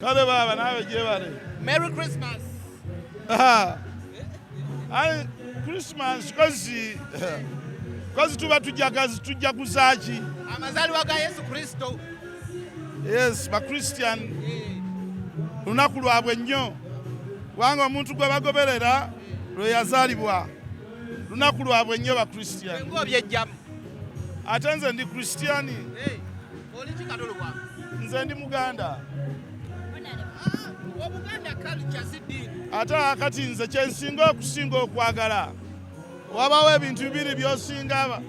Kale baaba, naawe gyebale. Merry Christmas. Ayi, Christmas kozi tuba tujjagazi, tujja kuzaaki? Amazaalibwa ga Yesu Kristo. Yes, Bachristian lunaku lwabwe nnyo, kubanga omuntu gwe bagoberera lwe yazaalibwa. Lunaku lwabwe nnyo Bachristian. Ng'obyejjamu. Ate nze ndi Christian. Oli kikatolobwa? Nze ndi Muganda. Obuganda culture si ddiini. Ate akati nze kyensinga okusinga okwagala, wabawo ebintu bibiri byosinga.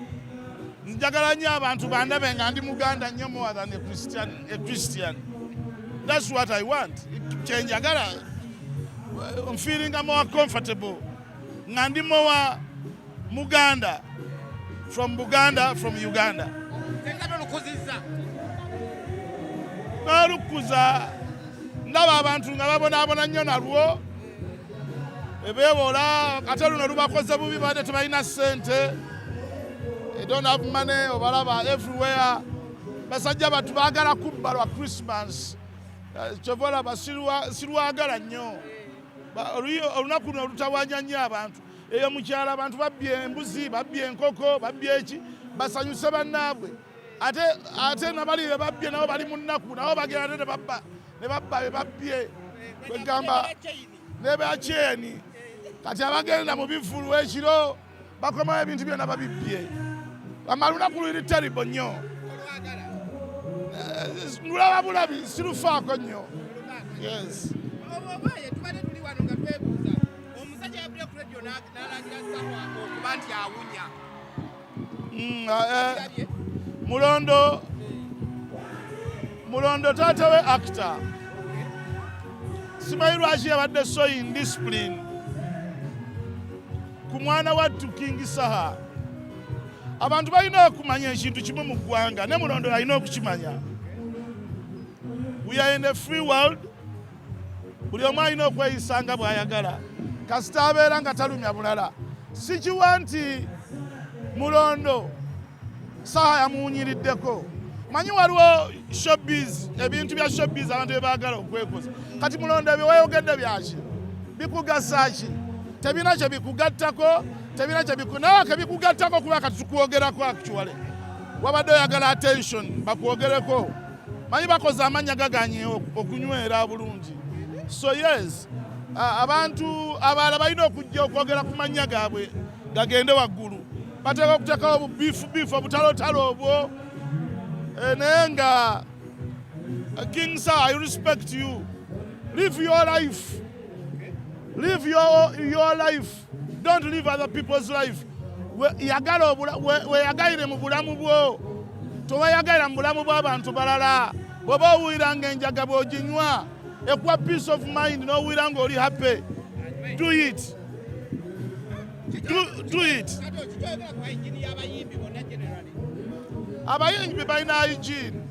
Njagala nnyo abantu bandabe nga ndi Muganda nnyo more than a Christian, a Christian. That's what I want, kyenjagala. I'm feeling more comfortable nga ndi more Muganda, from Buganda, from Uganda. Tekata olukuzizza. N'olukuza ndaba abantu nga babonaabona nnyo nalwo, ebeewola. Ate luno lubakoze bubi, badde tebalina ssente. They don't have money. Obalaba everywhere, basajja batu baagala kubba lwa Christmas. Kyova olaba sirwagala nnyo. Olunaku luno olutawanya nnyo abantu eyo mukyalo. Abantu babbye embuzi, babbye enkoko, babbye eki, basanyuse bannaabwe. Ate nabali be babbye nabo bali mu nnaku, nabo bagenda ate ne babba, ne babba be babbye. Kwegamba nebakyeni kati abagenda mu bivulu ekiro bakomawo ebintu byonna babibbye. Ama lunaku luli terrible nnyo. Lulaba bulabi, sirufaako nnyo, yes. Obaye tubadde tuli wano nga twebuuza, omusajja yavudde ku radio n'alangira Saha okuba nti awunya. Mulondo, Mulondo taata we actor, simanyi lwaki yabadde so indiscipline ku mwana wattu King Saha. Abantu balina okumanya ekintu kimu mu ggwanga, ne Mulondo alina okukimanya: we are in a free world. Buli omu alina okweyisa nga bw'ayagala, kasita abeera nga talumya bulala. Sikiwa nti Mulondo Saha yamuwunyiriddeko. Manyi waliwo showbiz, ebintu bya showbiz abantu bye baagala okwekoza. Kati Mulondo, bye wayogedde byaki? Bikugasa ki? Tebina kye bikugattako, tebina kye biku nawe kebikugattako, kuba kati tukwogerako. Actually wabadde oyagala attention, bakwogereko. Manyi bakoze amannya gaganye okunywera bulungi. So yes, abantu abalala balina okujja okwogera ku mannya gaabwe gagende waggulu. Bateeka okuteekawo obubiifu biifu, obutalotalo obwo. Naye nga King Saha, I respect you. Live your life, live your life, don't live other people's life. Yagala weyagalire mu bulamu bwo, toweyagalira mu bulamu bw'abantu balala. Bw'oba owulira ng'enjaga bw'oginywa ekuwa peace of mind, n'owulira ng'oli happy, do it, do it. Kato kitoyogera ku hygiene y'abayimbi bonna generally. Abayimbi balina hygiene,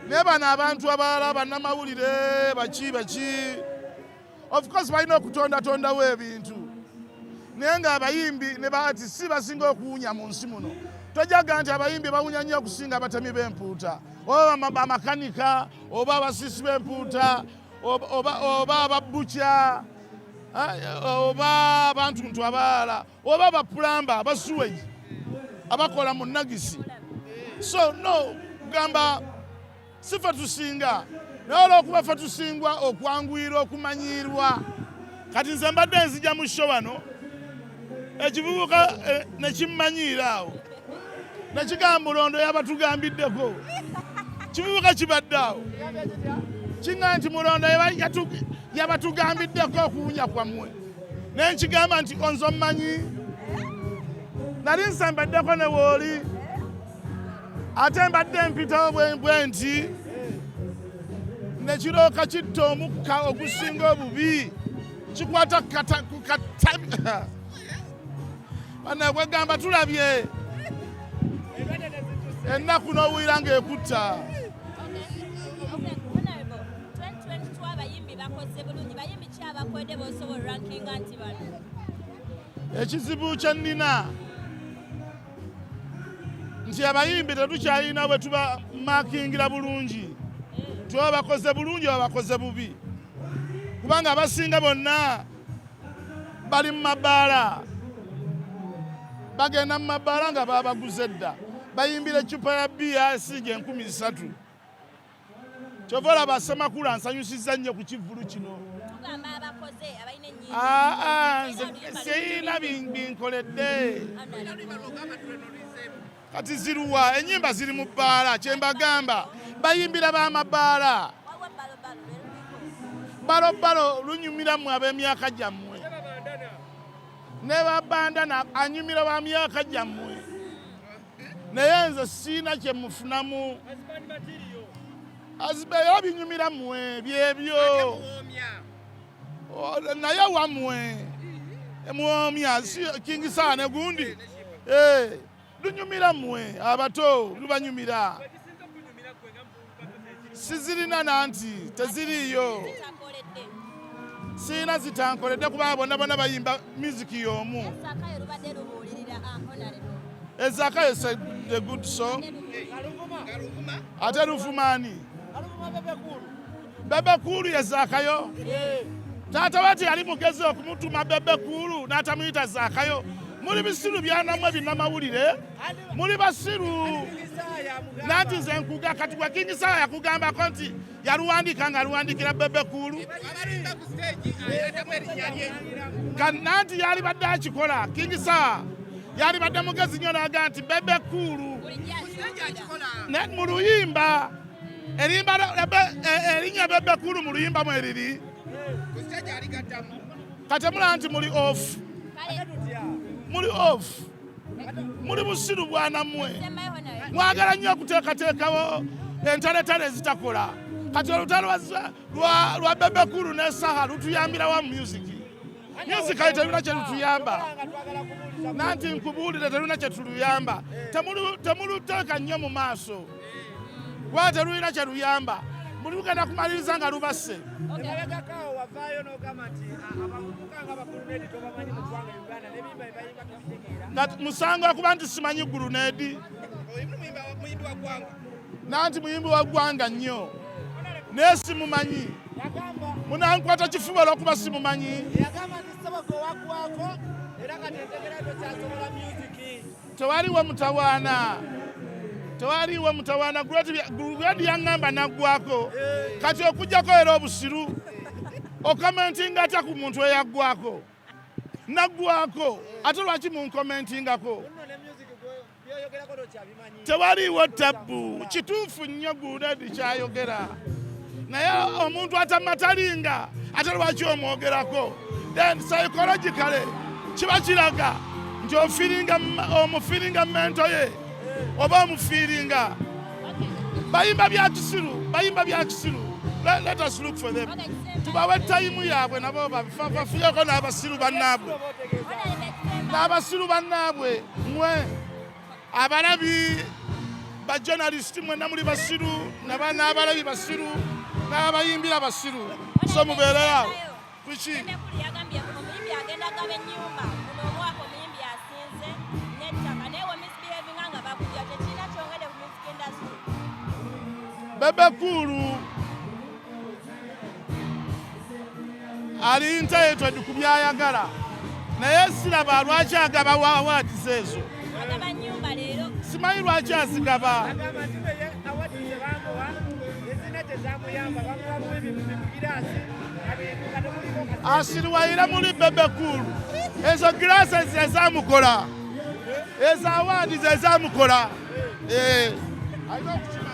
naye bano abantu abalala, bannamawulire, baki baki, of course balina okutondatondawo ebintu, naye ng'abayimbi ne baati si basinga okuwunya mu nsi muno. Tojaga nti abayimbi bawunya nnyo okusinga abatemi b'empuuta, oba bamakanika, oba abasiisi b'empuuta, oba ababukya, oba abantu ntu abalala, oba abapulamba, abasuweji abakola mu nagisi. So no, kugamba si fe tusinga, naye olwokuba fe tusingwa okwanguyira okumanyiirwa. Kati nze mbadde nzija mu show wano, ekivubuka nekimmanyiira awo, nekigamba Mulondo yabatugambiddeko. Kivubuka kibadde awo kiŋŋa nti Mulondo yabatugambiddeko okuwunya kwammwe, naye nkigamba nti onzo mmanyi, nali nsembeddeko ne wooli, ate mbadde mpitawo bwe nti nekirooka kitta omukka ogusinga obubi, kikwata ku katabi. Banakwegamba tulabye ennaku n'owulira ng'ekutta. Honorable, 2022 abayimbi bakoze bulungi. Bayimbi ki abakwedde b'osobola rankinga nti bano? Ekizibu kye nnina nti abayimbi tetukyalina bwe tuba makingira bulungi. Nti oba bakoze bulungi oba bakoze bubi, kubanga abasinga bonna bali mu mabaala, bagenda mu mabaala nga babaguze dda, bayimbira eccupa ya bbiya esiiga 3000. Kyova olaba Ssemakula nsanyusizza nnyo ku kivvulu kino. Tugamba abakoze abalina ennyimba. Aa, nze sirina binkoledde. Kati ziruwa ennyimba? Ziri mu bbaala. Kyembagamba, bayimbira b'amabaala. Waliwo balobalo lwe luliko. Balobalo lunyumira mmwe ab'emyaka gyammwe, ne babandana anyumira wa myaka gyammwe, naye nze siina kye mufunamu. Azibeera binyumira mmwe byebyo. Muwoomya. Oh, naye wammwe emwomya si King Saha ne gundi. Eh, lunyumira mmwe abato, lubanyumira. Sizirina nanti teziriiyo. Zitakoledde. Siina zitankoledde kubanga bonna bonna bayimba muziki y'omu. Esakayo lubadde lubuulirira honorable. Ezakayo is a good song. Ate luvumaani Bebe Cool yezaakayo. Taata we teyali mugezi okumutuma Bebe Cool n'atamuyita Zaakayo. Muli bisiru byanamwe binnamawulire, muli basiru. Nanti nze nkuga kati gwe King Saha yakugambako nti yaluwandiika nga aluwandiikira Bebe Cool. Abalimba ku stage aleetamu erinnya lye. Nanti yalibadde akikola, King Saha yalibadde mugezi nnyo n'agaa nti Bebe Cool. Bulijjo Ku stage akikola. akikola. Ne mu luyimba erimba erinnya Bebe Cool mu luyimba mweriri. Ku stage aligattamu. Kati mulaba nti muli off. Kale. Muli off, muli busiru bwanammwe. Sembayo honorable. Mwagala nnyo okuteekateekawo entaletale ezitakola. Kati olutalo lwa Bebe Cool ne Saha lutuyambirawa mu music? Music kali terulina kye lutuyamba. Nanti nkubuulire, terulina kye tuluyamba. Temuluteeka nnyo mu maaso kuba terulina kye luyamba. Muli lugenda kumaliriza nga lubasse. Emabegakaawo wavaayo n'ogamba nti abavubuka nga ba Grenade tobamanyi mu ggwanga Uganda n'ebiyimba bye bayimba tobitegeera. Nga musango okuba nti simanyi Grenade? Oyo muyimbi wa ggwanga. Nanti muyimbi wa ggwanga nnyo, naye simumanyi. Yagamba Munankwata kifuba olwokuba simumanyi? Yagamba nti Ssebago waggwako era kati entegera tokyasobola music. Tewaliwo mutawaana, tewaliwo mutawaana. Grenade yaŋŋamba naggwako. Kati okugjako era obusiru, okomentinga atya ku muntu eyaggwako? Naggwako, ate lwaki munkomentingako? Nno ne music byoyogerako tokyabimanyi. Tewaliwo tabbu. Kituufu nnyo Grenade kyayogera, naye omuntu atamatalinga ate lwaki omwogerako? Then psychologically kiba kiraga nti ofiiringa, omufiiringa mental ye oba omufiiringa. Bayimba bya kisiru, bayimba bya kisiru. Let us look for them. Okay, kisembayo. Tubawe time yaabwe nabo bafuyeko n'abasiru bannaabwe. Oba otegeeza Honorable, kisembayo. N'abasiru bannaabwe. Mwe abalabi, ba journalist, mwenna muli basiru, n'abalabi basiru, n'abayimbira basiru, so mubeererawo kuki? Bebe Cool yagambye omuyimbi agenda gaba ennyumba guno omwaka, omuyimbi asinze n'ettaka, naye we misbehavinga nga bakujja tekirina kyongedde ku music industry. Bebe Cool ali entitled ku byayagala, naye siraba lwaki agaba awards ezo. Agaba nnyumba leero. Simanyi lwaki azigaba. Agamba nti naye award zebamuwa ezina tezamuyamba, bamuwa bigiraasi nga temuliko kasente. Asiriwayira muli Bebe Cool. Ezo glasses ezamukola, ezo awards ezamukola. Eh, alina okukimanya.